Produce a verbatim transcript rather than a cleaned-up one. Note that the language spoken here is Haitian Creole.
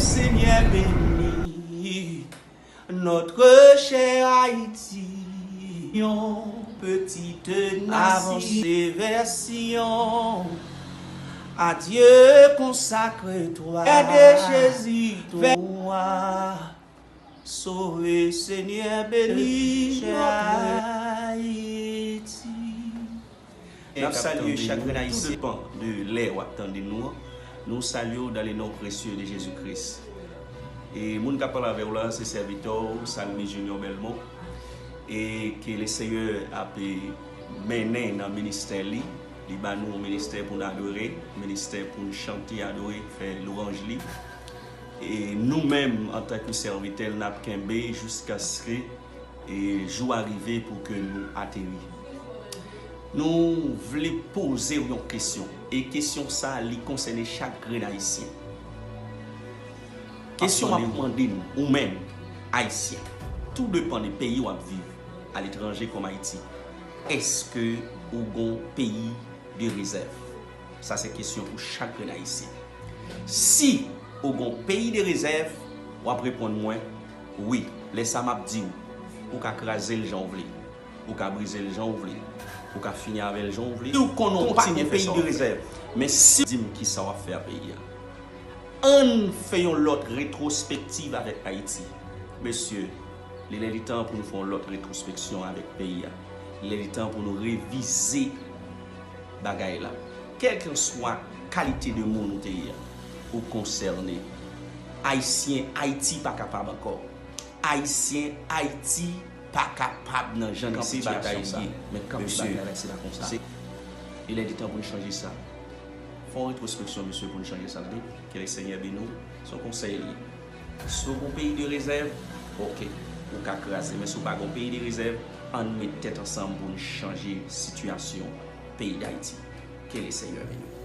Seigneur béni notre chère Haïti, une petite nation. Avanse vers Sion. À Dieu consacre-toi. Aide Jésus, vers toi. Sauve, Seigneur, béni notre Haïti. N ap salye chak grenn ayisyen. Tout depan de lè w ap tande nou an. Nou salye w dans le nom précieux de Jésus-Christ. E moun k ap pale avè w la, se sèvitè w, Salmi Junior Belmont. E ke Lesenyè ap mennen nan ministè li. Li ba nou yon ministè pou n adore, ministè pou n chante, adore, fè lwanj li. E nou menm, antanke sèvitè l, n ap kenbe jiskaske e jou a rive pou ke nou ateri. Nou vle poze w yon kesyon, e kesyon sa a, li konsène chak grenn ayisyen. Kesyon m ap mande n, ou menm, ayisyen, tou depan de peyi w ap viv, aletranje kòm Ayiti, èske ou gon peyi de rezèv? Sa se kesyon pou chak grenn ayisyen. Si ou gon peyi de rezèv, w ap reponn mwen, wi. Lè sa m ap di w, ou ka kraze l jan w vle, ou ka brize l jan w vle, ou ka fini avè l jan w vle. Si w konnen w pa gon peyi de rezèv, men si w di m kisa w ap fè a peyi a, ann fè yon lòt retwospektiv avèk Ayiti. Mesye, li lè li tan pou nou fè yon lòt retwospeksyon avèk peyi a. Li lè li tan pou nou revize bagay la. Kèlkanswa kalite de moun ou te ye a, ou konsène. Ayisyen, Ayiti pa kapab ankò. Ayisyen, Ayiti pa kapab nan jan de sitiyasyon sa. Men kanpe batay la, se pa konsa. Li lè li tan pou n chanje sa. Fè yon retwospeksyon, mesye, pou n chanje sa, tande. Ke Lesenyè beni w. Se yon konsèy li ye. Si w gon peyi de rezèv, oke, ou ka kraze. Men si w pa gon peyi de rezèv, ann met tèt ansanm pou n chanje sitiyasyon peyi Dayiti. Ke Lesenyè beni w.